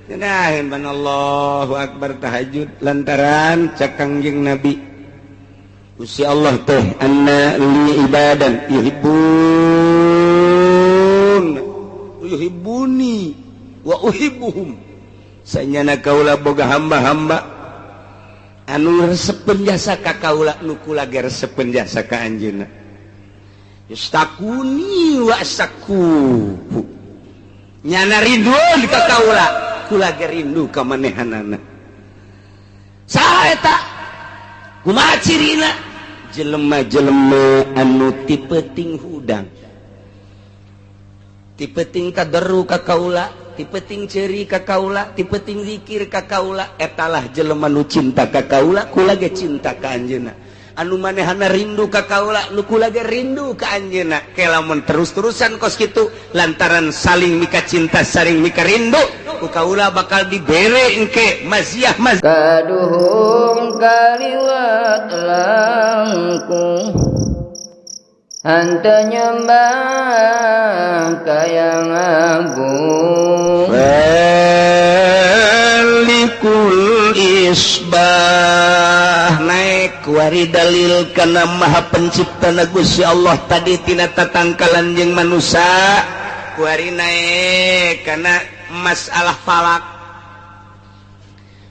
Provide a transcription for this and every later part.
Ngenaheun ban Allahu akbar tahajud lantaran cek Kangjeng Nabi, Gusti Allah teh anna li ibadan yuhibbun yuhibbuni wa uhibbuhum. Sanyana kaula boga hamba-hamba anu resepeun jasa ka kaula, nu kula ge resepeun jasa ka anjeunna. Yastakuni wa astaku, nyana rindu ka kaula, kula ge rindu ka manehanana. Saha eta? Kumaha cirina? Jelema-jelema anu ti peuting hudang, ti peuting tadarru ka kaula, ti peuting ceuri ka kaula, ti peuting zikir ka kaula, etalah jelema nu cinta ka kaula, kula ge cinta ka anjeunna. Anu manehana rindu ka kaula, nu kula ge rindu ka anjeunna. Ke lamun terus-terusan kos kitu lantaran saling mika cinta, saling mika rindu, ku kaula bakal dibere engke maziah maziah. Kaduhung kaliwat langkung henteu nyembah ka Yang Agung. Falikul isbah naik wari dalil kana Maha Pencipta na Gusti Allah. Tadi tina tatangkalan jeung manusia, kuari naik kana masalah falak.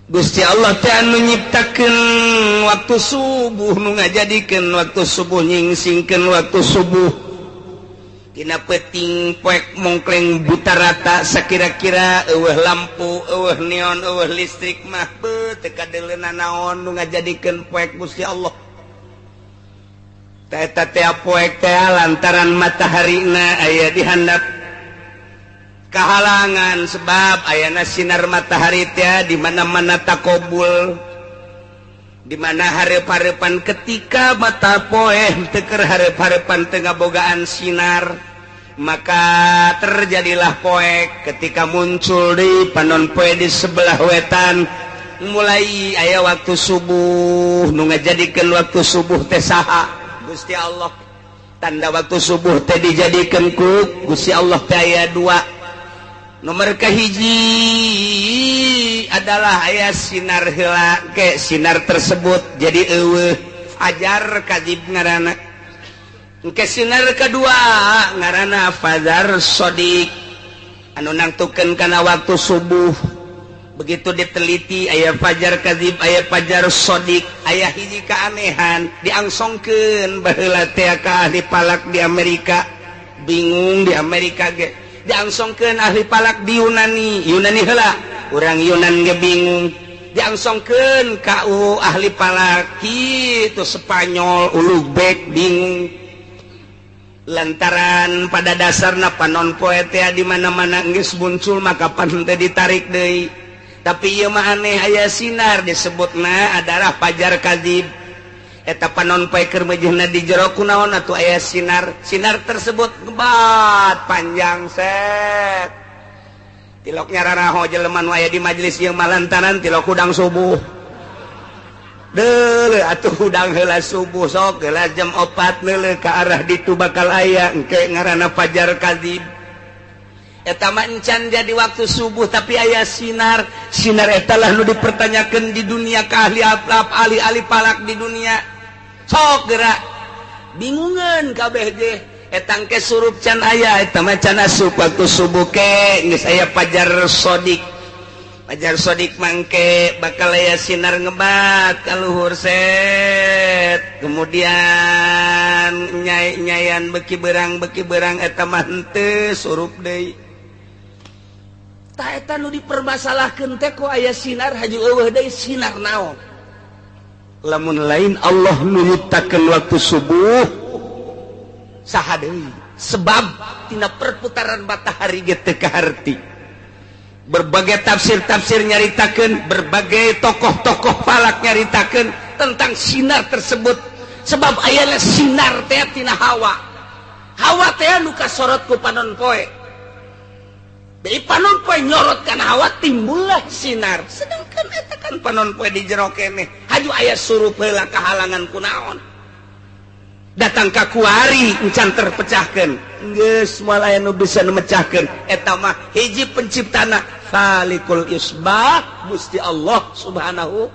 Gusti Allah teh anu nyiptakeun waktu subuh, nu ngajadikeun waktu subuh, nyingsingkeun waktu subuh. Dina peuting poek mongkleng buta rata, sakira-kira euweuh lampu, euweuh neon, euweuh listrik mah beuh teu kadeuleuna naon. Nu ngajadikeun poek Gusti Allah. Tah, eta teh poek teh lantaran mataharina aya di handap, kehalangan sebab ayana sinar matahari teh di mana-mana takobul, di mana hareup-hareupan. Ketika mata poe teu keur hareup-hareupan, teu ngabogaan sinar, maka terjadilah poek. Ketika muncul di panon poe di sebelah wetan, mulai aya waktu subuh. Nu ngajadikeun waktu subuh teh saha? Gusti Allah. Tanda waktu subuh teh dijadikeun ku Gusti Allah teh aya dua. Nomor kahiji adalah aya sinar heula ke sinar tersebut jadi euweuh, fajar kadzib ngaranna. Ke sinar kedua ngaranna fajar shodiq anu nangtukeun kana waktu subuh. Begitu diteliti, aya fajar kadzib, aya fajar shodiq. Aya hiji keanehan, diangsongkeun baheula teh ka ahli falak di Amerika, bingung di Amerika ge. Diangsongkeun ahli falak di Yunani, Yunani heula, urang Yunan ge bingung. Diangsongkeun ka ahli falak kitu Spanyol, Ulugbek bingung, lantaran pada dasarna panon poe teh di mana-mana geus muncul, maka pan teh ditarik deui. Tapi ieu mah aneh, aya sinar disebutna adalah fajar kadzib. Eta panon poe keur meujeuhna di jero, kunaon atuh aya sinar? Sinar tersebut ngebat panjang set, tilok nyararaho jelema nu aya di majelis ieu mah lantaran tilok hudang subuh. Deuleu atuh hudang heula subuh, sok heula jam 4, leuleuh ka arah ditu, bakal aya engke ngaranna fajar kadzib. Eta mah encan jadi waktu subuh, tapi aya sinar. Sinar eta lah nu dipertanyakeun di dunia ka ahli ahli falak di dunia. Sok gerak bingungan kabeh ge etang ke surup can aya, eta mah can asup waktu subuh. Ke geus aya fajar shodiq. Fajar shodiq mangke bakal aya sinar ngebat ka luhur set, kemudian nyai nyayan beki berang, beki berang. Eta mah henteu surup deui. Tah, eta nu dipermasalahkeun teh, kok aya sinar haju euweuh deui? Sinar naon lamun lain Allah nu nyiptakeun waktu subuh? Saha deui? Sebab tina perputaran matahari ge teu kaharti. Berbagai tafsir-tafsir nyaritakeun, berbagai tokoh-tokoh falak nyaritakeun tentang sinar tersebut, sebab ayana sinar teh tina hawa. Hawa teh nu kasorot ku panon poe. Dari panon poe nyorot kana hawa, timbullah sinar. Sedangkan eta kan panon poe di jero keneh, haju aya surup heula, kahalangan kunaon? Datang ka kuari encan terpecahkeun. Geus moal aya nu bisa nu mecahkeun. Eta mah hiji penciptana. Falikul isbah Gusti Allah Subhanahu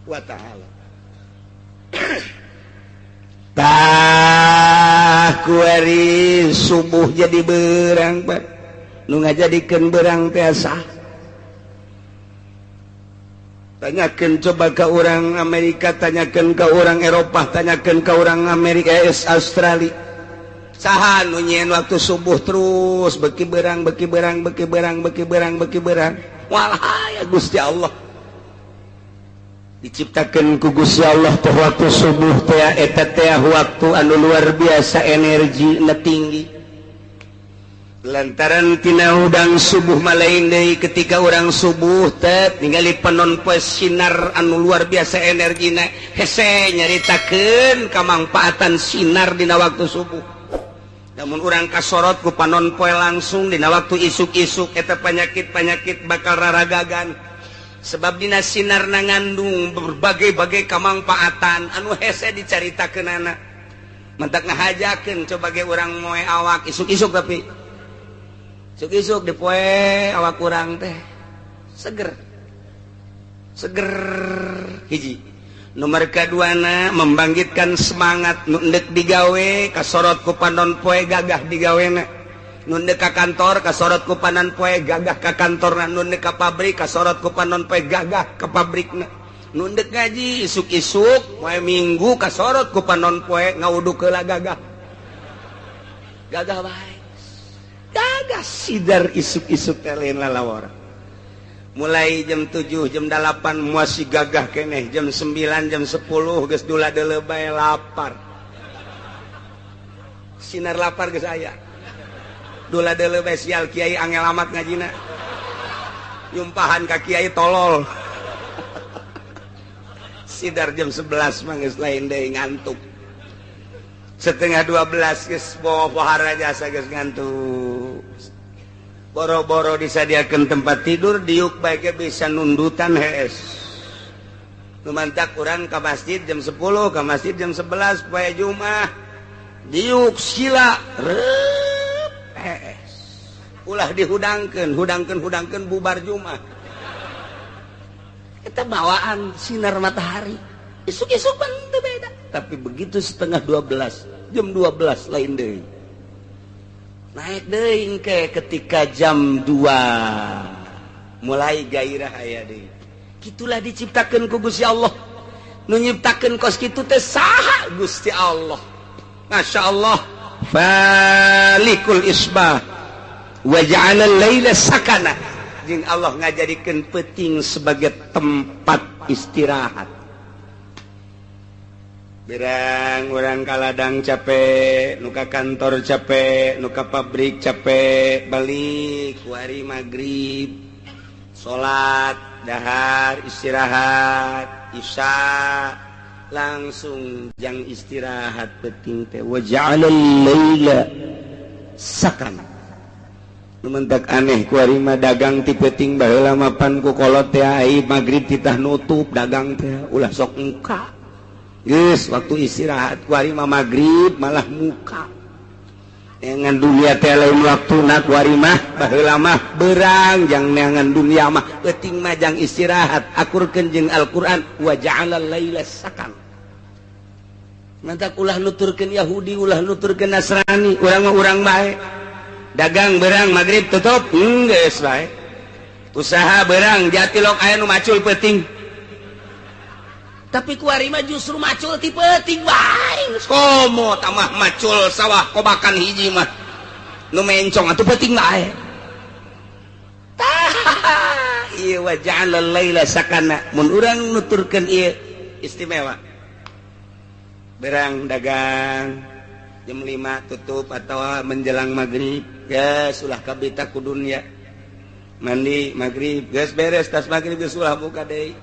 wa ta'ala. Tah kuari subuh jadi berang, Pak. Nu ngajadikeun berang teh sah. Tanyakeun coba ke orang Amerika, tanyakeun ke orang Eropah, tanyakeun ke orang Amerika, Australia. Saha nu nyieun waktu subuh terus beki berang, beki berang, beki berang, beki berang, beki berang. Walah ya Gusti Allah. Diciptakeun ku Gusti Allah teh waktu subuh teh eta teh waktu anu luar biasa energi na tinggi. Lantaran tina hudang subuh malain deui ketika urang subuh teh ningali panon poe sinar anu luar biasa energina hese nyaritakeun kamangpaatan sinar dina waktu subuh. Namun urang kasorot ku panon poe langsung dina waktu isuk-isuk eta penyakit-penyakit bakal raragagan. Sebab dina sinar na ngandung berbagai-bagai kamangpaatan anu hese dicaritakeunana. Mentak ngahajakeun coba ge urang moe awak isuk-isuk tapi isuk-isuk dipoe awak kurang teh seger seger hiji. Nomor kaduana membangkitkan semangat nu endek digawe kasorot ku panon poe gagah digawena. Nu endek ka kantor kasorot ku panon poe gagah ka kantorna, nu endek ka pabrik kasorot ku panon poe gagah ka pabrikna. Nu endek ngaji isuk-isuk poe Minggu kasorot ku panon poe ngawuduk heula gagah. Gagah bae. Gagah sidar isuk-isuk teh lain lalawara. Mulai jam 7, jam 8 masih gagah keneh, jam 9, jam 10 geus dula deuleu bae lapar. Sinar lapar geus aya. Dula deuleu bae sial kiai angel amat ngajina. Nyumpahan ka kiai tolol. Sidar jam 11 mah geus lain deui ngantuk. 11:30 geus bawa pohara jasa geus ngantuk. Boro-boro disadiakeun tempat tidur diuk bae bisa nundutan hees. Nu mantak urang ka masjid jam 10, ka masjid jam 11 poe Jumat. Diuk sila reup hees. Ulah dihudangkeun, hudangkeun hudangkeun bubar Jumat. Eta bawaan sinar matahari. Isuk-isuk pan teu beda. Tapi begitu 11:30, jam 12 lain deui. Naik deui ke ketika jam 2 mulai gairah aya deui. Kitulah diciptakeun ku Gusti Allah. Nu nyiptakeun kos kitu teh saha? Gusti Allah. Masya Allah. Falikul isbah wa ja'ala al-laila sakana. Jeung Allah ngajadikeun peuting sebagai tempat istirahat. Berang orang kaladang capek, nuka kantor capek, nuka pabrik capek, balik wari maghrib, salat, dahar, istirahat, isya, langsung jang istirahat peuting teh wa ja'alal laila sakana. Nu mentak aneh kuari mah dagang ti peuting baheula mapan ku kolot teh ai maghrib titah nutup dagang teh ulah sok muka. Geus waktu istirahat kuari mah maghrib malah muka. Neangan dunia teh lain waktuna kuari mah baheula mah berang jang neangan dunia mah peuting mah jang istirahat akurkeun jeung Al-Qur'an wa ja'alal laila sakan. Mantak ulah nuturkeun Yahudi ulah nuturkeun Nasrani urang mah urang bae. Dagang berang maghrib tutup geus bae. Usaha berang jatilok aya nu macul peuting. Tapi kuari mah justru macul ti peuting bae. Komo tamah macul sawah kobakan hiji mah. Nu mencong atuh peuting bae. Tah ieu wa ja'alal laila sakana. Mun urang nuturkeun ieu istimewa. Berang dagang jam 5 tutup atau menjelang maghrib geus ulah kabita ku dunya. Mandi maghrib geus beres tas maghrib geus ulah buka deui.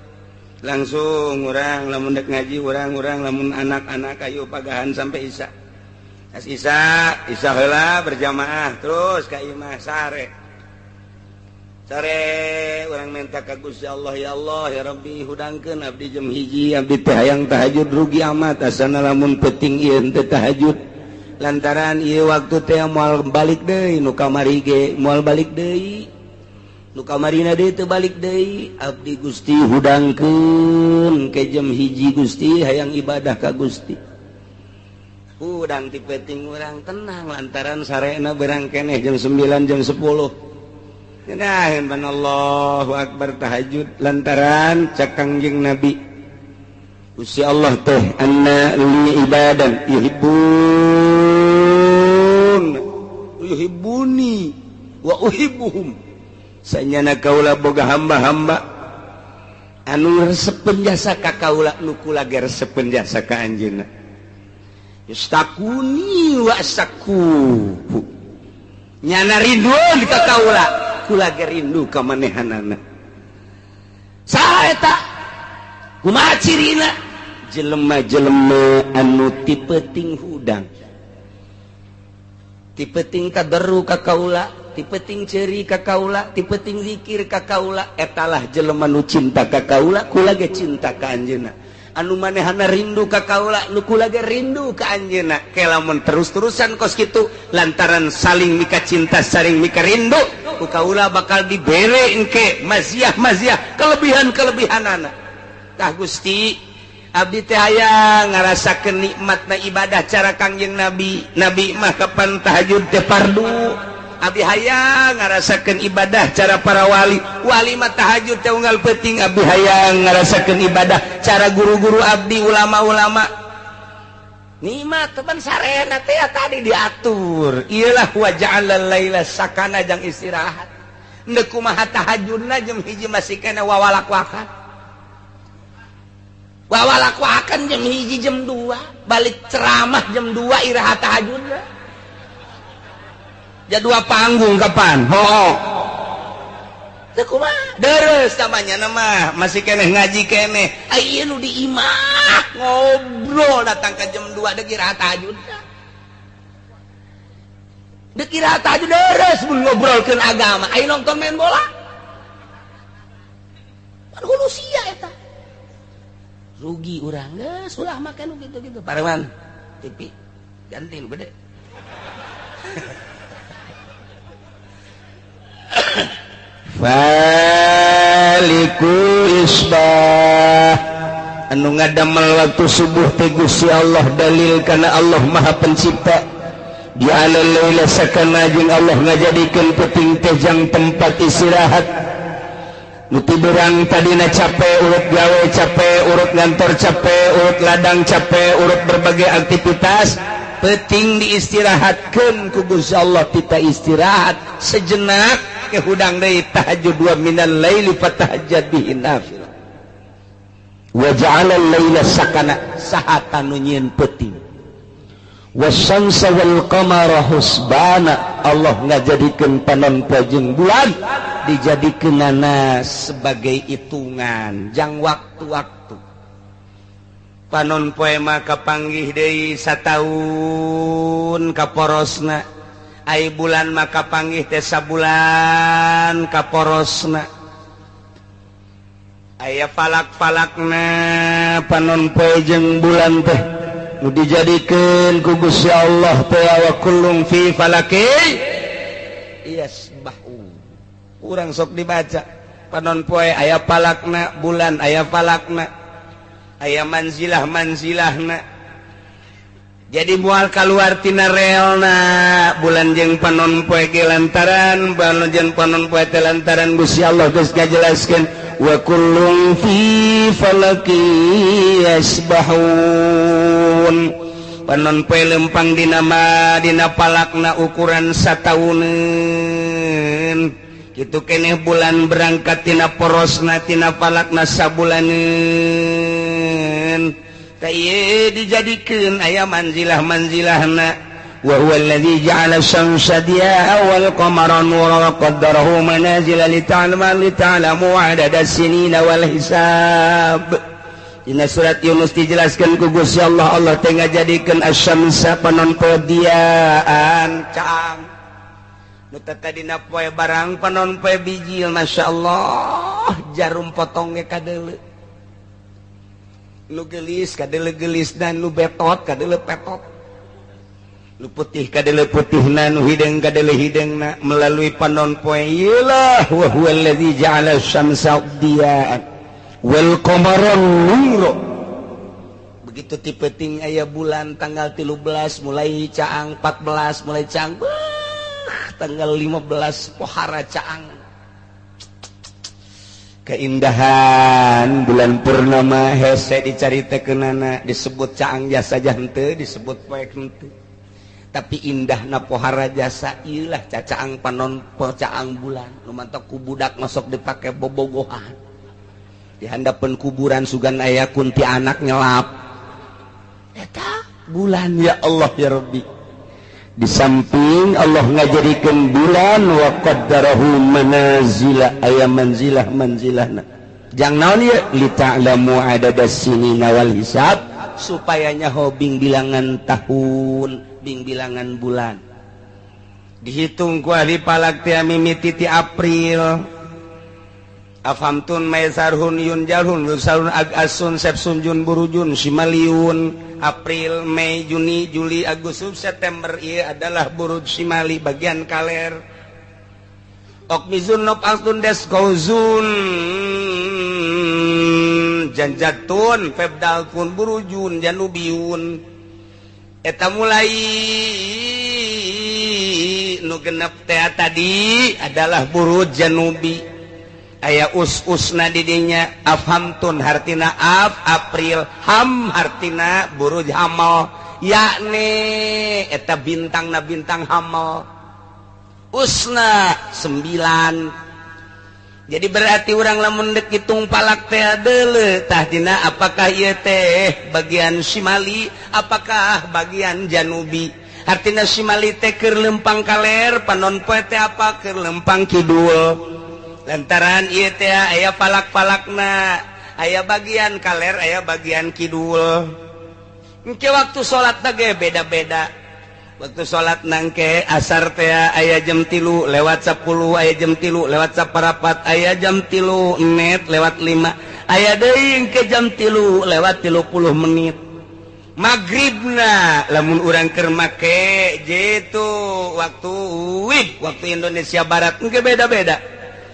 Langsung urang lamun dek ngaji urang-urang lamun anak-anak ayo pagahan sampai isya. Tas isya, isya heula berjamaah terus ka imah sare. Sare urang minta ka Gusti Allah, ya Allah ya Rabbi hudangkeun abdi jam 1 abdi teh hayang tahajud rugi amat asana lamun peuting ieu teh tahajud. Lantaran ieu waktu teh moal balik deui nu kamari ge moal balik deui. Nu kamarina deui teu balik deui, abdi Gusti hudangkeun ke jam 1 Gusti hayang ibadah ka Gusti. Hudang ti peuting urang tenang lantaran sarena berang keneh jam 9 jam 10. Ngenaheun ban Allahu akbar tahajud lantaran cak Kangjeng Nabi. Gusti Allah teh anna li ibadan yuhibbun yuhibbuni wa uhibbuhum. Sanyana kaula boga hamba-hamba anu resep jasa ka kaula nu kula ge resep jasa ka anjeunna. Yustakuni wa saku nyana rindu ka kaula kula ge rindu ka manehanana. Saha eta? Kumaha cirina? Jelema-jelema anu ti peuting hudang, ti peuting tadarru ka kaula, ti peuting ceuri ka kaula, ti peuting zikir ka kaula, etalah jelema nu cinta ka kaula, kula ge cinta ka anjeunna. Anu manehana rindu ka kaula, nu kula ge rindu ka anjeunna. Ke lamun terus-terusan kos kitu lantaran saling mika cinta, saling mika rindu, ku kaula bakal dibere engke maziah-maziah, kelebihan-kelebihanana. Tah Gusti, abdi teh hayang ngarasakeun nikmatna ibadah cara Kangjeng Nabi. Nabi mah kapan tahajud teh fardu. Abdi hayang ngarasakeun ibadah cara para wali. Wali mah tahajud teh unggal peuting. Abdi hayang ngarasakeun ibadah cara guru-guru abdi, ulama-ulama. Nikmat teman sarena teh tadi diatur. Iyalah wa ja'alal laila sakana jang istirahat. Endek kumaha tahajudna jam 1 masih kena wawalak-wakan. Wawalak-wakan jam 1 jam 2, balik ceramah jam 2 iraha tahajudna. Jadua panggung kapan? Ho. Teu kumaha? Deres namanya nama, masih keneh ngaji keneh. Ai ieu nu di imah ngobrol datang ke jam 2 deuk iraha tahajudna. Deuk iraha tahajud deres mun ngobrolkeun agama. Ai nonton main bola. Pan hulu sia eta. Rugi urang geus ulah make nu kitu-kitu. Pareman TV ganti nu gede. Faliku isbah anu ngadamel waktu subuh teh Gusti Allah, dalil kana Allah Maha Pencipta. Ja'ala laila sakana jeung Allah ngajadikeun peuting teh jang tempat istirahat. Nu tiberang tadina capek, urut gawe capek, urut ngantor capek, urut ladang capek, urut berbagai aktivitas, peuting diistirahatkeun ku Gusti Allah. Kita istirahat sejenak ke hudang deui tahajud wa minal laili fatahajjad bihi nafilah. Wa ja'ala al-laila sakana, sahatan nu nyieun peuting. Wasyamsa wal qamara husbana, Allah ngajadikeun panon poe jeung bulan dijadikeunana sebagai hitungan jang waktu-waktu. Panon poe mah kapanggih deui sataun kaporosna, ai bulan mah kapanggih teh sabulan kaporosna. Aya falak-falakna panon poe jeung bulan teh nu dijadikeun ku Gusti Allah teh wa kullum fi falaki yasbahu. Urang sok dibaca panon poe aya falakna, bulan aya falakna, aya manzilah-manzilahna. Jadi moal kaluar tina relna bulan jeung panon poe ge lantaran bulan jeung panon poe teh lantaran Gusti Allah geus ngajelaskeun wa kullum fi falaki yasbahun. Panon poe lempang dina ma dina palakna ukuran satauneun. Kitu keneh bulan berangkat tina porosna tina palakna sabulaneun. Tah ieu dijadikeun aya manzilah-manzilahna. Wa huwa allazi ja'ala asy-syamsa diya'an wal qamara nuran wa qaddarahu manazila lita'lamu 'adada as-sinina wal hisab. Dina surat Yunus dijelaskan ku Gusti Allah, Allah teh ngajadikeun asy-syamsa panon poe diaan caang. Nu tadina poe barang panon poe bijil, masyaallah jarum potongnya kadeuleu. Nu geulis kadeuleu geulis dan nu betot kadeuleu petot. Nu putih kadele putihna, nu hideung kadele hideungna melalui panon poe ieu lah wa huwallazi ja'ala syamsa diya'an wal qamara nura. Begitu ti peuting aya bulan tanggal 13 mulai caang, 14 mulai caang, tanggal 15 pohara caang. Keindahan bulan purnama hese dicaritakeunana, disebut caang jasa henteu, disebut poek henteu. Tapi indahna pohara jasa ieu lah cacaang panon caang bulan. Nu mantak ku budak masuk dipake bobogohan. Di handapeun kuburan sugan aya kuntianak nyelap. Eta bulan ya Allah ya Rabbi. Di samping Allah ngajadikeun bulan wa qaddarahu manazila, aya manzilah manzilahna. Jang naon ieu? Li ta'lamu adadas sinina wal hisab, supaya nyaho bing bilangan tahun, bing bilangan bulan. Dihitung ku ahli falak teh mimiti ti April. Afamtun maisarhun yun jalhun lusalun agasun sepsun jun burujun simaliun. April, Mei, Juni, Juli, Agustus, September ieu adalah buruj simali bagian kaler. Okmizun nop altun des kauzun janjatun febdalkun burujun janubiun. Eta mulai nu genep teh tadi adalah buruj janubi. Aya us-usna didinya afhamtun hartina af April, ham hartina buruj hamal, yakni eta bintangna bintang hamal. Usna 9. Jadi berarti urang lamun deuk hitung palak teh deuleu tah dina apakah ieu teh bagian simali apakah bagian janubi. Hartina simali teh keur lempang kaler, panon poe teh apa keur lempang kidul. Lantaran ieu teh aya palak-palakna, aya bagian kaler, aya bagian kidul. Engke waktu salat ge beda-beda. Waktu salat nangke asar teh aya jam 3 lewat 10, aya jam 3 lewat 4, aya jam 3 net lewat 5, aya deui engke jam 3 lewat 30 menit. Magribna lamun urang keur make jitu waktu WIB, waktu Indonesia Barat engke beda-beda.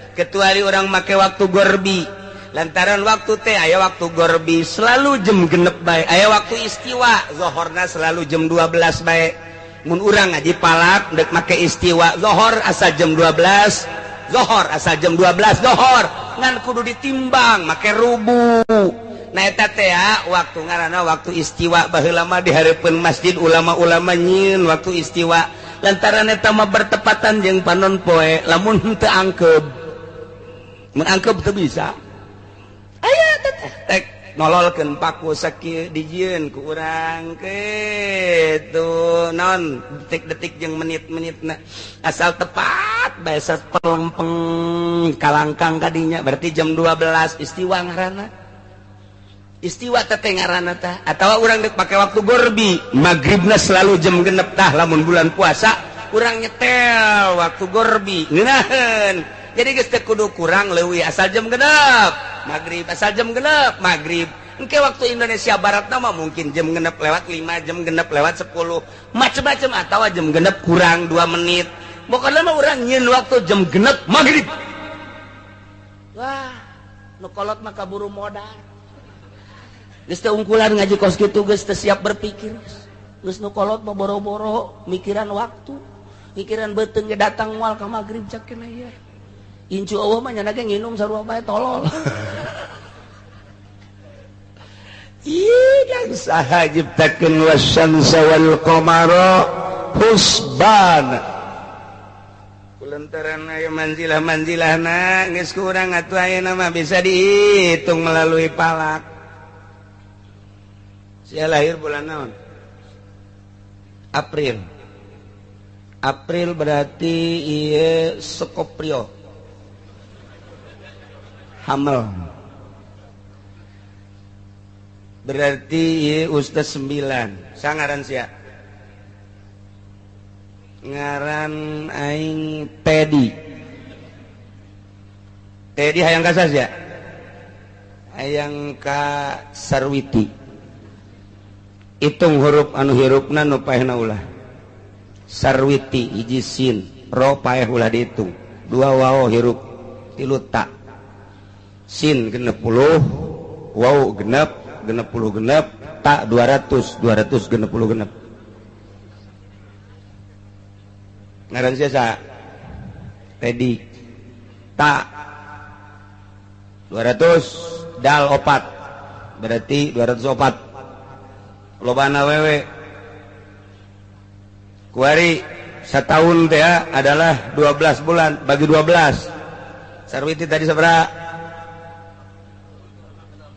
Kecuali orang make waktu gorbi, lantaran waktu teh aya waktu gorbi selalu jam genep bae, aya waktu istiwa zohorna selalu jam 12 bae. Mun urang ngaji palak dek make istiwa zohor asa jam 12, zohor asa jam 12 zohor, ngan kudu ditimbang make rubu. Nah eta teh waktu ngaranna waktu istiwa. Baheula mah di hareupeun masjid ulama-ulama nyieun waktu istiwa, lantaran eta mah bertepatan jeung panon poe lamun henteu angkeub. Mun angkep teu bisa. Aya teh tek nololkeun paku sakieu dijieun ku urang kitu naon detik-detik jeung menit-menitna asal tepat bae sapelempeng kalangkang kadinya berarti jam 12 istiwa ngaranna. Istiwa teh ngaranna tah atawa urang deuk pake waktu gorbi, magribna selalu jam genep tah lamun bulan puasa urang nyetel waktu gorbi ngeunaheun. Jadi geus teu kudu kurang leuwih asal jam genep maghrib, asal jam genep maghrib. Engke waktu Indonesia Barat mah mungkin jam genep lewat 5, jam genep lewat 10, macem-macem atawa jam genep kurang 2 menit. Pokokna mah urang nyieun waktu jam genep maghrib. Wah, nu kolot mah kaburu modal. Geus teu ungkulan ngaji kos kitu geus teu siap berpikir. Geus nu kolot mah boro-boro mikiran waktu, mikiran beuteung ge datang moal ka maghrib cakeun ieu. Incu Allah mah nyana ge nginum sarua bae tolol. Ih, dan saha nyiptakeun wasyamsa wal qamara husban. Kulantaran aya manzilah-manzilahna geus kurang atuh ayeuna mah bisa dihitung melalui palak. Sia lahir bulan naon? April. April berarti ieu Scorpio. Hamel. Berarti ieu ustaz 9. Sangaran sia. Ngaran aing Teddy. Teddy hayang ka sia? Hayang ka Sarwiti. Hitung huruf anu hirupna nu paehna ulah. Sarwiti hiji sin ro paeh ulah dihitung 2 waw hirup 3 ta sin 60 waw genep 66 ta 200 266. Ngaran sia Teddy ta 200 dal opat berarti 204. Lobana wewe kuari setahun teh adalah 12 bulan bagi 12. Sarwiti tadi sabaraha?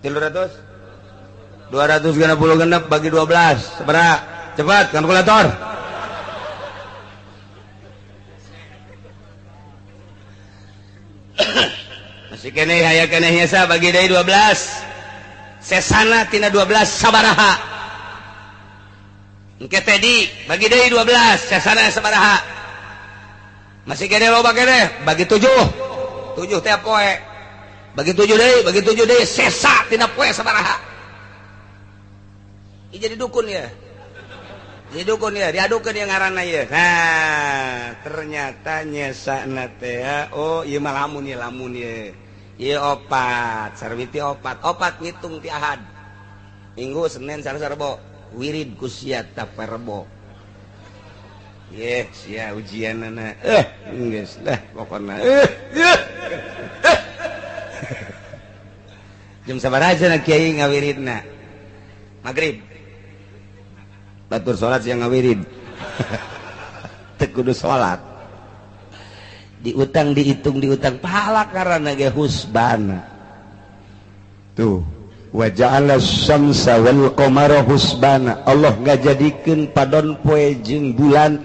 300 266 bagi 12 sabaraha? Cepat kalkulator. Masih keneh aya keneh nyesa bagi deui 12. Sesana tina 12 sabaraha? Engke tadi bagi deui 12 sesana sabaraha? Masih keneh loba keneh bagi 7. 7 teh poe. Bagi 7 deui, bagi 7 deui sesa tina poe sabaraha? Ieu jadi dukun ya. Jadi dukun ya, diadukeun ieu ngaranna ieu. Nah, ternyata nyesana teh oh ieu mah lamun ieu lamun ieu. Ieu opat, sarwiti opat. Opat ngitung ti Ahad. Minggu, Senin, Selasa, Rebo. Wirid ku sia taparebo. Ye, sia ujianana. Geus lah pokona. Jam sabaraha cenah kiai ngawiridna? Magrib. Batur salat siang ngawirid. Teu kudu salat. Diutang dihitung diutang pahala karena ge husbana. Tuh, wa ja'ala syamsa wal qamara husbana. Allah ngajadikeun padon poe jeung bulan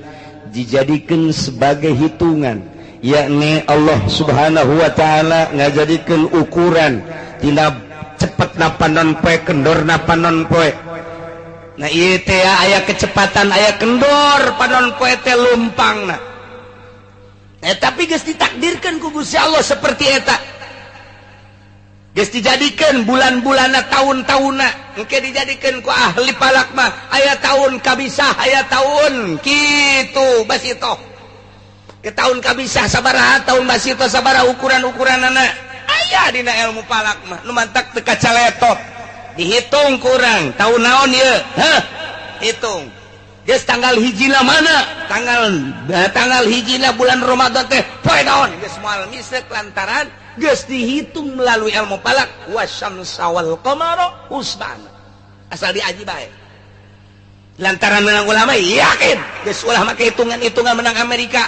dijadikeun sebagai hitungan, yakni Allah Subhanahu wa taala ngajadikeun ukuran tina cepetna panon poe kendorna panon poe. Nah ieu teh aya kecepatan aya kendor panon poe teh lumpangna. Tapi geus ditakdirkeun ku Gusti Allah seperti eta. Geus dijadikeun bulan-bulanna tahun-tahunna, engke dijadikeun ku ahli falak mah aya tahun kabisah aya tahun kitu basitoh. Ke tahun kabisah sabaraha tahun basitoh sabaraha ukuran-ukuranana aya dina ilmu falak mah nu mantak teu kacaletot. Dihitung kurang tahun naon ieu? Heh, hitung. Geus tanggal hijina mana? Tanggal hijina bulan Ramadan teh poe naon? Geus moal misek lantaran geus dihitung melalui ilmu falak wasyamsa wal qamara husbana. Asal diaji bae. Lantaran menang ulama yakin geus ulah make hitungan-hitungan menang Amerika.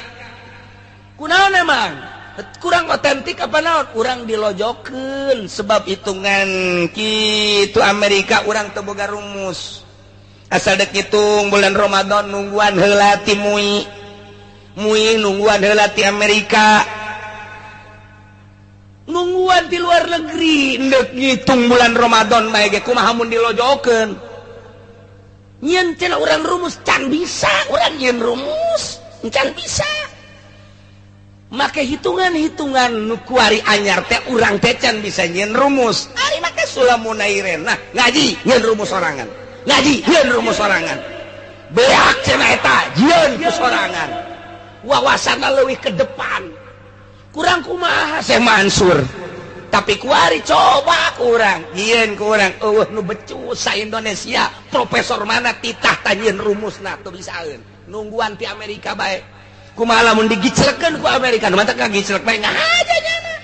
Kunaon emang? Kurang otentik apa naon? Urang dilojokeun sebab hitungan kitu Amerika urang teu boga rumus. Asal dek hitung bulan Ramadan nungguan heula ti MUI. MUI nungguan heula ti Amerika. Nungguan di luar negeri ndek ngitung bulan Ramadan bae ge kumaha mun dilojokeun. Nyieun cenah urang rumus can bisa, urang nyieun rumus can bisa. Make hitungan-hitungan nu kuari anyar teh urang teh can bisa nyieun rumus. Ari make sulamunairen. Nah, ngaji nyieun rumus sorangan. Ngaji nyieun rumus sorangan. Beak cenah eta nyieun ku sorangan. Wawasanna leuwih ke depan. Kurang kumaha Syekh Mansur. Tapi kuari coba kurang, nyieun kurang eueuh nu becus sa Indonesia, profesor mana titah tah nyieun rumusna teu bisaeun. Nungguan ti Amerika bae. Kumaha lamun digiclekeun ku Amerika, nu matak ngagiclek bae ngahaja nyana.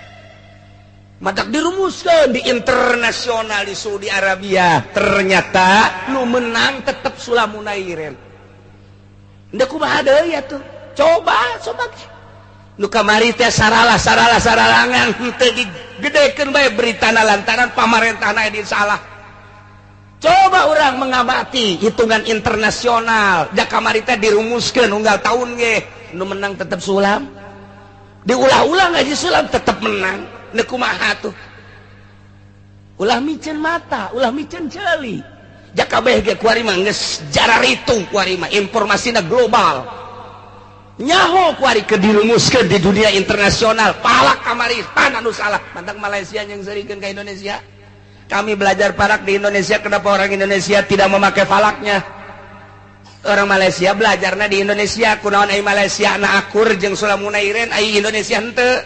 Matak dirumuskeun di internasional di Saudi Arabia, ternyata nu menang tetep Sulamunairen. Ndek kumaha deui atuh? Coba coba nu kamari teh saralah saralah saralangan henteu digedekeun bae beritana lantaran pamarentahna di salah. Coba orang mengamati hitungan internasional, da kamari teh dirumuskeun unggal tahun ge nu menang tetep Sulam. Diulah-ulah ngaji Sulam tetep menang. Ndek kumaha tuh? Ulah miceun mata, ulah miceun ceuli. Jakabeh ge kuari mah geus jararitung kuari mah informasina global. Nyaho kuari ke dirumuskeun di dunia internasional. Palak kamari tanah nu salah. Mantak Malaysia yang serikeun ka Indonesia. Kami belajar falak di Indonesia, kenapa orang Indonesia tidak memakai falaknya? Orang Malaysia belajarna di Indonesia. Kunaon ai Malaysia na akur jeung Sulam Munairin, ai Indonesia henteu?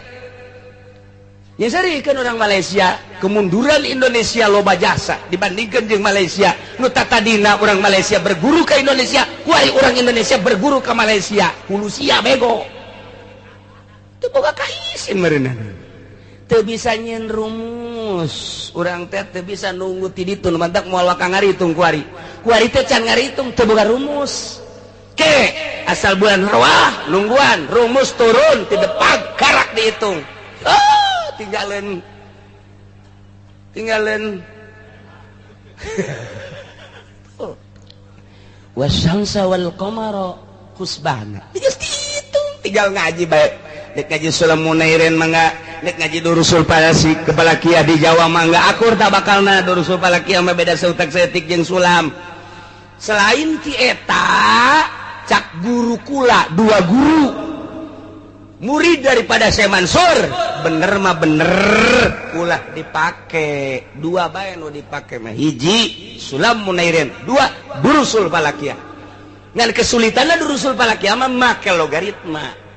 Ya kan orang Malaysia, kemunduran Indonesia loba jasa dibandingkan jeung Malaysia. Nu tadina orang Malaysia berguru ke Indonesia, kuari orang Indonesia berguru ke Malaysia. Hulu sia bego. Teu boga kaisin meureunna. Teu bisa nyieun rumus. Urang teh teu bisa nunggu ti ditu, mantak moal waka ngaritung kuari. Kuari teh can ngaritung, teu boga rumus. Ke asal bulan roah nungguan rumus turun ti depan karak dihitung. Oh, tinggalin tinggalin oh. Wasyamsa wal qamara husbana. Geus dihitung, tinggal ngaji bae. Nek ngaji Sulam Munairin mangga, nek ngaji Durusul Palasi kepala kia di Jawa mangga akur tak bakalna. Durusul Falakiyah mah beda seutak seetik jeung sulam. Selain ti eta, cak guru kula, dua guru murid daripada Syekh Mansur, bener mah bener ulah dipake. Dua bae nu dipake mah, hiji Sulam Munairin, dua Durusul Falakiyah. Ngan kesulitanna Durusul Falakiyah mah make logaritma.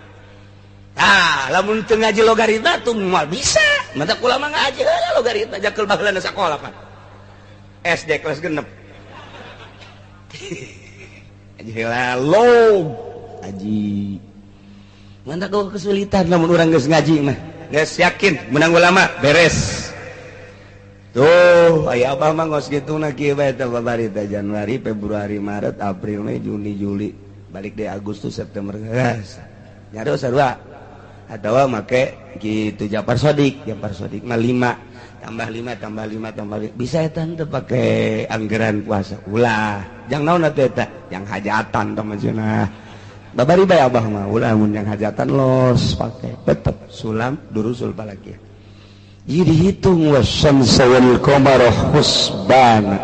Ah, lamun teu ngaji logaritma tuh moal bisa. Mata kula mah ngaji heula logaritma jakeul baheulana sakola, Pak. SD kelas 6 ngaji heula log aji. Mantap kau kesulitan, lamun urang geus ngaji mah geus yakin menang ulama beres. Tuh aya abah mah ngos kitu na kieu bae teh babari teh Januari, Februari, Maret, April, Mei, Juni, Juli, balik deh Agustus, September, geus nyari sarua atawa make gitu Japar Sodik. Japar Sodik mah 5 tambah 5 tambah 5 tambah 5 bisa eta teu pake anggaran puasa ulah jang naon atuh eta yang hajatan teh mah. Babari bae abah mah ulah mun yang hajatan los pake tetep sulam Durusul Falakiyah. Jadi dihitung wasyamsa wal qamara husbana.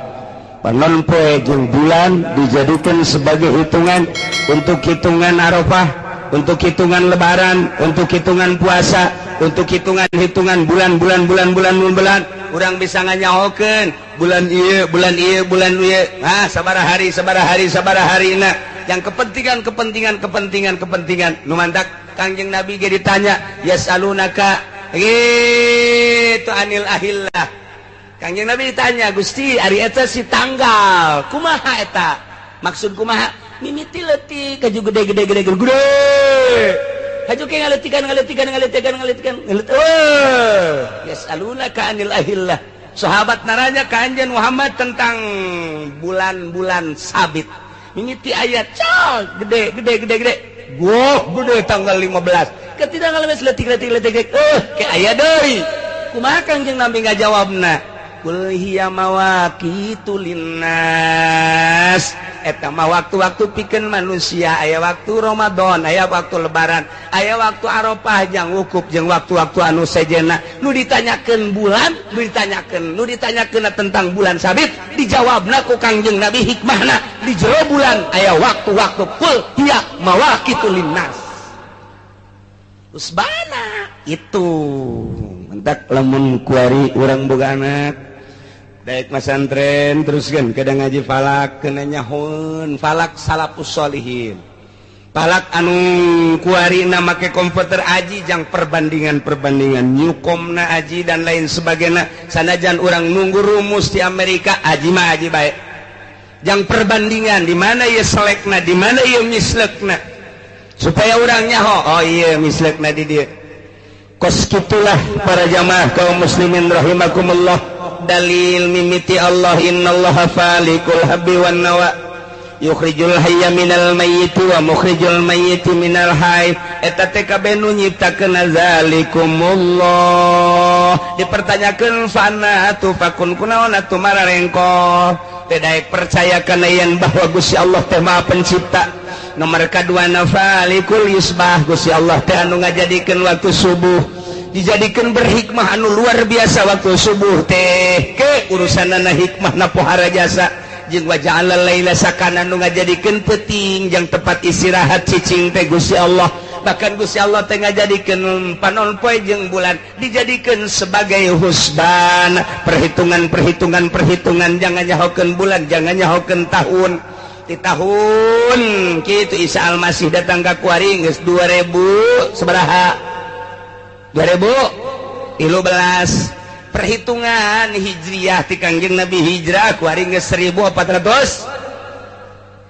Panon poe jeung bulan dijadikan sebagai hitungan untuk hitungan Arafah, untuk hitungan Lebaran, untuk hitungan puasa, untuk hitungan-hitungan bulan-bulan bulan-bulan bulan. Urang bisa nganyahokeun bulan ieu, bulan ieu, bulan ieu. Ah, sabaraha hari, sabaraha hari, sabaraha harina. Yang kepentingan, kepentingan, kepentingan, kepentingan. Nu mantak Kangjeng Nabi ge ditanya, yasalunaka gitu anil ahillah. Kangjeng Nabi ditanya, Gusti, ari eta si tanggal, kumaha eta? Maksud kumaha? Mimiti leutik kaju gede gede gede gede gede. Haju ke ngaletikan ngaletikan ngaletikan ngaletikan ngalet. Oh, yasalunaka anil ahillah. Sahabat naranya ka Anjeun Muhammad tentang bulan-bulan sabit. Mimiti ayat cal gede gede gede gede. Goh, gede tanggal 15. Ketika ngalemes letik letik letik letik. Ke aya deui. Kumaha Kangjeng Nabi ngajawabna? Qul hiya mawaqitu linnas. Eta mah waktu-waktu pikeun manusia, aya waktu Ramadan, aya waktu Lebaran, aya waktu Arafah jang wukuf jeung waktu-waktu anu sejenna. Nu ditanyakeun bulan, nu ditanyakeun, nu ditanyakeun tentang bulan sabit, dijawabna ku Kangjeng Nabi hikmahna di jero bulan aya waktu-waktu qul hiya mawaqitu linnas. Usbana itu mentak lamun kuari urang boga anak daek masantren terus kan kadang ngaji falak kena nyahun falak salafus solihin, falak anu kuari na make komputer aji jang perbandingan-perbandingan nyukomna aji dan lain sebagainya. Sanajan urang nunggu rumus di Amerika, aji mah aji baik jang perbandingan di mana ieu selekna, di mana ieu mislekna, supaya urang nyaho oh iya mislekna di dieu. Kos kitulah para jamaah kaum muslimin rahimakumullah. Dalil mimiti Allah, innallaha falikul habbi wan nawa yukhrijul hayya minal mayyiti wa mukhrijul mayyiti minal hayy. Eta teh kabeh nu nyiptakeun zalikumullah. Dipertanyakeun fana atuh fakun kunaon atuh mararengko teh daek percaya kana yen bahwa Gusti Allah teh Maha Pencipta. Nomor kadua nafalikul yusbah, Gusti Allah teh anu ngajadikeun waktu subuh dijadikan berhikmah anu luar biasa. Waktu subuh teh ke urusanana hikmah na pohara jasa jeung waja'alal laila sakana, nu ngajadikeun peuting jang tempat istirahat cicing teh Gusti Allah. Bahkan Gusti Allah teh ngajadikeun panon poe jeung bulan dijadikeun sebagai husban, perhitungan perhitungan perhitungan, jangan nyahokeun bulan, jangan nyahokeun tahun. Di tahun kitu Isa Almasih datang ka kuari geus 2000 sabaraha? 2013. Perhitungan Hijriah ti Kangjeng Nabi hijrah kuari geus 1434.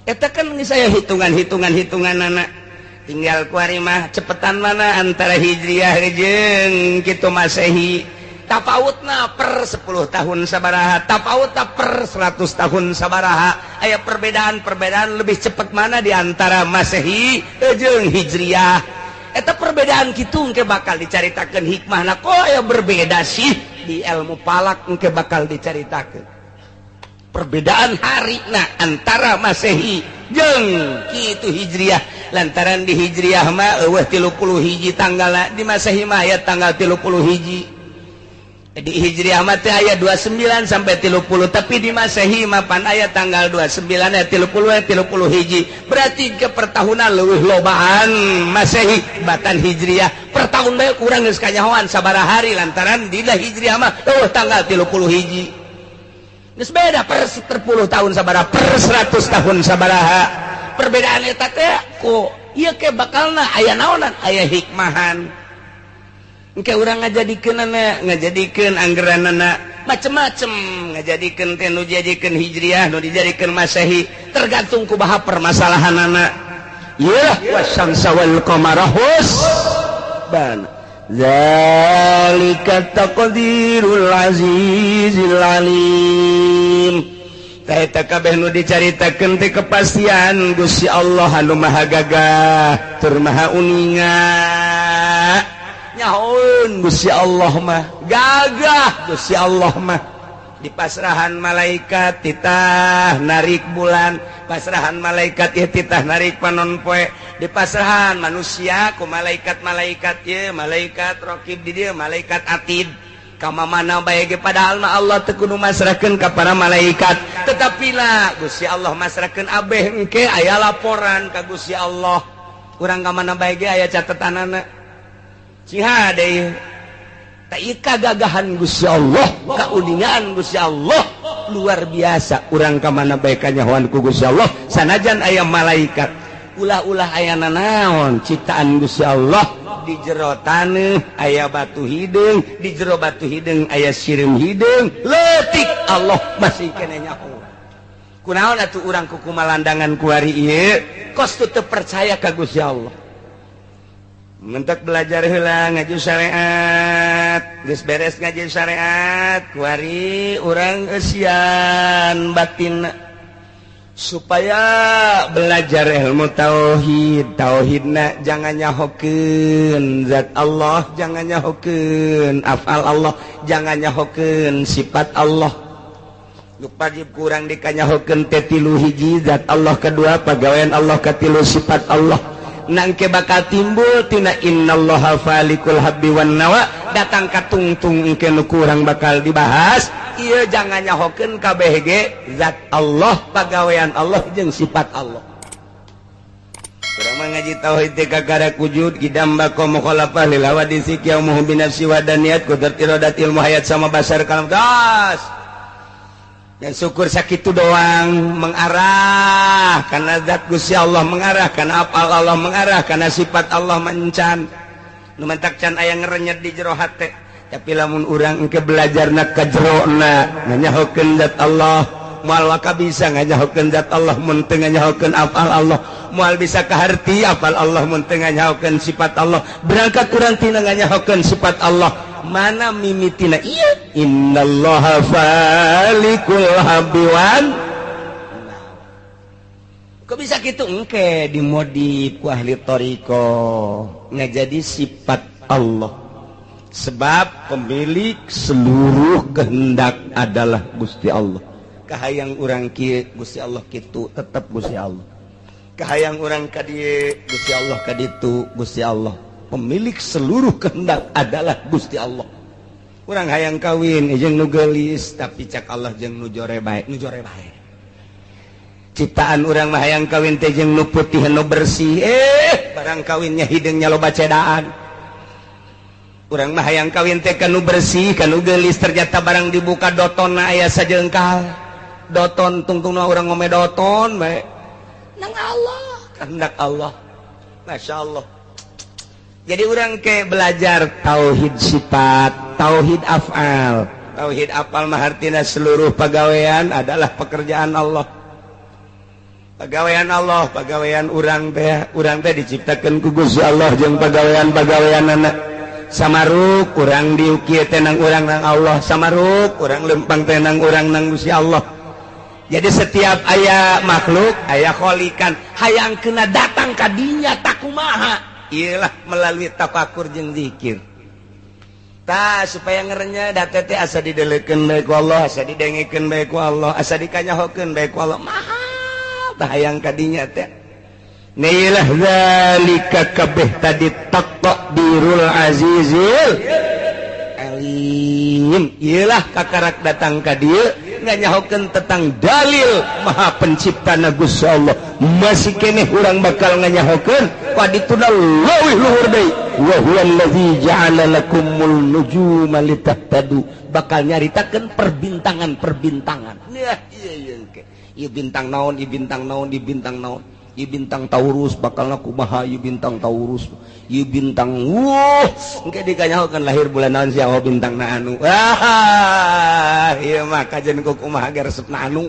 Eta kan saya hitungan-hitungan anak tinggal kuari mah cepetan mana antara Hijriah jeung kitu Masehi. Tapautna per 10 tahun sabaraha, tapautna per 100 tahun sabaraha, aya perbedaan-perbedaan lebih cepat mana di antara Masehi jeung Hijriah. Eta perbedaan kitu engke bakal dicaritakeun hikmahna, kok aya berbeda sih di ilmu falak, engke bakal dicaritakeun perbedaan harina antara Masehi jeung kitu Hijriah. Lantaran di Hijriah mah eueuh 30 hiji tanggal, di Masehi mah aya tanggal 30 hiji. Di Hijriah mah teh aya 29 sampai 30, tapi di Masehi mah pan aya tanggal 29 aya 30 aya 30 hiji. Berarti ke pertahunan leuwih lobaan Masehi batan Hijriah. Per tahun bae kurang geus kanyahoan sabaraha hari lantaran dina Hijriah mah eueuh tanggal 30 hiji. Geus beda per 10 tahun sabaraha, per 100 tahun sabaraha. Perbedaan eta teh ku ieu ke bakalna aya naonan, aya hikmahan. Engke urang ngajadikeunana, ngajadikeun anggeranana macem-macem, ngajadikeun teh nu dijadikeun Hijriah, nu dijadikeun Masehi, tergantung kumaha permasalahanana. Yeuh wasyamsa wal qamara husban. Zalika taqdirul azizil alim. Eta kabeh nu dicaritakeun teh kepastian Gusti Allah anu maha gagah tur maha uninga. Nyahoeun Gusti Allah mah gagah, Gusti Allah mah di pasrahan malaikat titah narik bulan, pasrahan malaikat ieu titah narik panon poe, di pasrahan manusia ku malaikat-malaikat ieu, malaikat raqib di dieu, malaikat atid. Kama mana bae ge padahal mah Allah teu kudu masrahkeun ka para malaikat, tetapi lah Gusti Allah masrahkeun abeh engke aya laporan ka Gusti Allah. Urang ka mana bae ge aya catetanana. Sing hade tak kagagahan Gusti Allah, kauningaan Gusti Allah luar biasa. Urang ka mana bae kanyahoan ku Gusti Allah sanajan aya malaikat, ulah-ulah aya nanaon ciptaan Gusti Allah. Di jero taneuh aya batu hideung, di jero batu hideung aya sireum hideung, leutik Allah masih keneh nyaho. Kunaon atuh urang ku kumalandangan kuari ieu kos teu percaya ka Gusti Allah. Mentak belajar heula ngaji syariat, geus beres ngaji syariat kuari urang eusian batin supaya belajar ilmu tauhid. Tauhidna jangan nyahokeun zat Allah, jangan nyahokeun afal Allah, jangan nyahokeun sifat Allah. Nu wajib kurang dikanyahokeun teh tilu hiji zat Allah, kedua pagawean Allah, katilu sifat Allah. Nangke bakal timbul tina innallaha falikul habbi wan nawa, datang ka tungtung engke nu kurang bakal dibahas. Ieu jangan nyahokeun kabeh ge zat Allah, pagawean Allah jeung sifat Allah. Urang mah ngaji tauhid teh kakara wujud kidam baqa mukhalafah lil hawadisi qiyamuhu bi nafsi wa daniyat qudrat iradat ilmu hayat sama basar kalam gas. Dan syukur sakitu doang mengarah karena zat Gusti Allah, mengarah karena apal Allah, mengarah karena sifat Allah mencan. Nu mentak can aya ngerenyet di jero hate. Tapi lamun urang engke belajarna ka jerona nganyahokeun zat Allah, moal waka bisa nganyahokeun zat Allah mun teu nganyahokeun afal Allah, moal bisa kaharti afal Allah mun teu nganyahokeun sifat Allah. Berangkat urang tina nganyahokeun sifat Allah, mana mimitina ieu innallaha falikul habbi wan. Kok bisa kitu engke dimodif ku ahli thariqah ngajadi sifat Allah. Sebab pemilik seluruh kehendak adalah Gusti Allah. Kahayang urang kieu Gusti Allah kitu tetep Gusti Allah. Kahayang urang ka dieu Gusti Allah ka ditu Gusti Allah. Pemilik seluruh kehendak adalah Gusti Allah. Urang hayang kawin jeung nu geulis tapi cak Allah jeung nu jore bae, nu jore bae. Ciptaan urang mah hayang kawin teh jeung nu putih nu bersih, barang kawinnya hideungnya loba cedaan. Urang mah hayang kawin teh ka nu bersih, ka nu geulis, ternyata barang dibuka dotonna aya sajengkal. Doton tungtungna urang ngome doton bae nang Allah, kehendak Allah. Masya Allah. Jadi orang ke belajar tauhid sifat, tauhid af'al. Tauhid af'al mah artina seluruh pagawean adalah pekerjaan Allah. Pagawean Allah, pagawean urang teh, urang teh diciptakeun ku Gusti Allah jeung pagawean-pagaweanana. Samaruk urang diukir tenang urang nang Allah, samaruk urang lempang tenang urang nang Gusti Allah. Jadi setiap aya makhluk, aya kholikan, hayang kena datang ka dinya takumaha? Iyalah melalui tafakur jeung zikir. Tah supaya ngerenya da teh asa didelekeun bae ku Allah, asa didengekeun bae ku Allah, asa dikanyahokeun bae ku Allah. Maha tah hayang ka dinya teh. Nilah zalika kabeh tadi taqdirul azizil alim. Iyalah kakarak datang ka dieu nganyahokeun tentang dalil maha pencipta na Gusti Allah. Masih keneh urang bakal nganyahokeun padituna leuwih luhur deui. Wa huwallazi ja'ala lakumul nujuma litahtadu. Bakal nyaritakeun perbintangan-perbintangan. Nah, ieu ieu ke. Ieu bintang naon, ieu bintang naon, ieu bintang naon. Ieu bintang Taurus bakalna kumaha, ieu bintang Taurus, ieu bintang wuh, engke dikanyahokeun lahir bulan naon sia, oh bintang na anu. Ah, ieu mah kajen ku kumaha ge resepna anu.